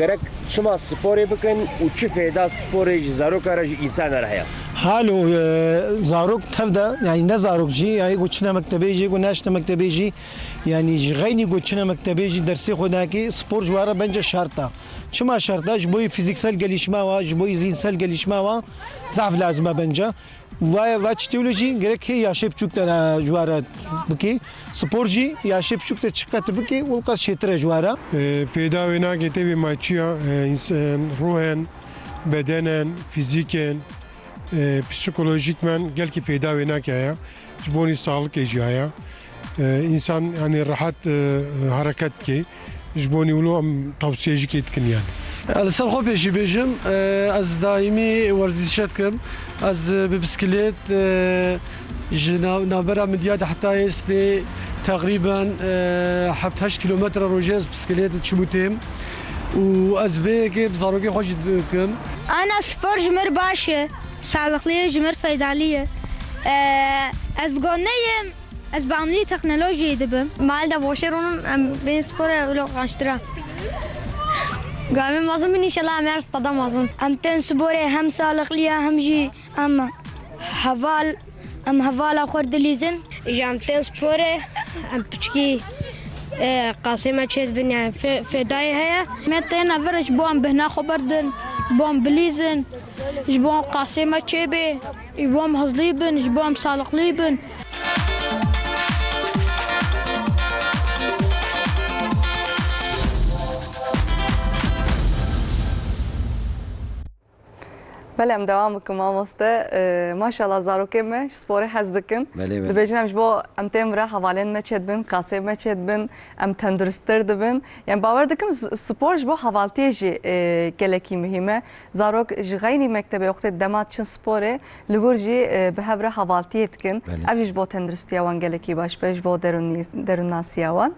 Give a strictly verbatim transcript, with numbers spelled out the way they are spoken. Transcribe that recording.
Gerek çima sporê bikin û çi fêda sporê ji zaroka re, ji însana re heye? Halo, e, zarok tev de, yani ne zarok jî, ya ê ku çine mektebê jî, ê ku neçine mektebê jî, yani ji xeynî ku çine mektebê jî dersê xwe nake, spor ji wa re bence şert e. Çima şert e? Ji bo yî fîzîksel gelîşma wa, ji bo yî zînsel gelîşma wa zaf lazim e bence. Vaya va çi tewle jî gerek hê yaşê biçûk de ji wa re bikî. Spor jî yaşê biçûk de çiqet bikî, û qas çêtir e ji wa re. E, fêda wê nake tevî ma çi ya, e, ins-, e, ruhen, bedenen, fîzîken, e, psikolojîkmen gelkî fêda wê nake heye. Ji bonî saxlikê jî heye. E, însan, yani, rehet, e, hareket dike. Ji bonî wilo em tavsiye jî kê dikin, yani. Li ser xwe pêşî bêjim, e, ez daîmî werzîşe dikim. Ez, e, bi bisikilêt, e, ji nav-, navbera Midyad heta Êstê teqrîben, e, heft heşt kîlometre rojê ez bisikilêt diçim û têm. Û ez vê yekê bi zarokê xwe jî dikim. Ana, spor ji mir baş e. Sağlıklı ye, ji mir feydalı ye. E, ez goneyim. Ez bamlî teknolojiyê dibim. Mal de boşê ronim, em bên spor e wilo qaştira. Gamê mezin bin, înşallah em her stada mezin. Em tên sporê hem sağlıklı ya, hem jî em heval, em hevala xwe dilîzin. Ji em tên sporê, em piçkî, e, qasê me çêdibin, yani fê-, fêdayê heye. Me tên vir ji bo em bihna xwe berdin, ji bo em bilîzin, ji bo em qasê me çêbê, ji bo em hizlî bin, ji bo em sağlıklı bin. Belê, em dewam bikin, mamoste. Ee, maşallah, zarokên me ji sporê hez dikin. Belê, belê. Dibêjin, em ji bo em tên vira hevalên me çêdibin, qasên me çêdibin, em tenduristtir dibin. Yani, bawer dikim, s-, spor ji bo hevaltiyê jî, e, gelekî muhîm e. Zarok ji xeynî mektebê wextê dema diçin sporê, li wir jî, e, bi hev re hevaltiyê dikin. Belê. Ev jî ji bo tenduristiya wan gelekî baş be, ji bo derûnî-, derûnnasiya wan.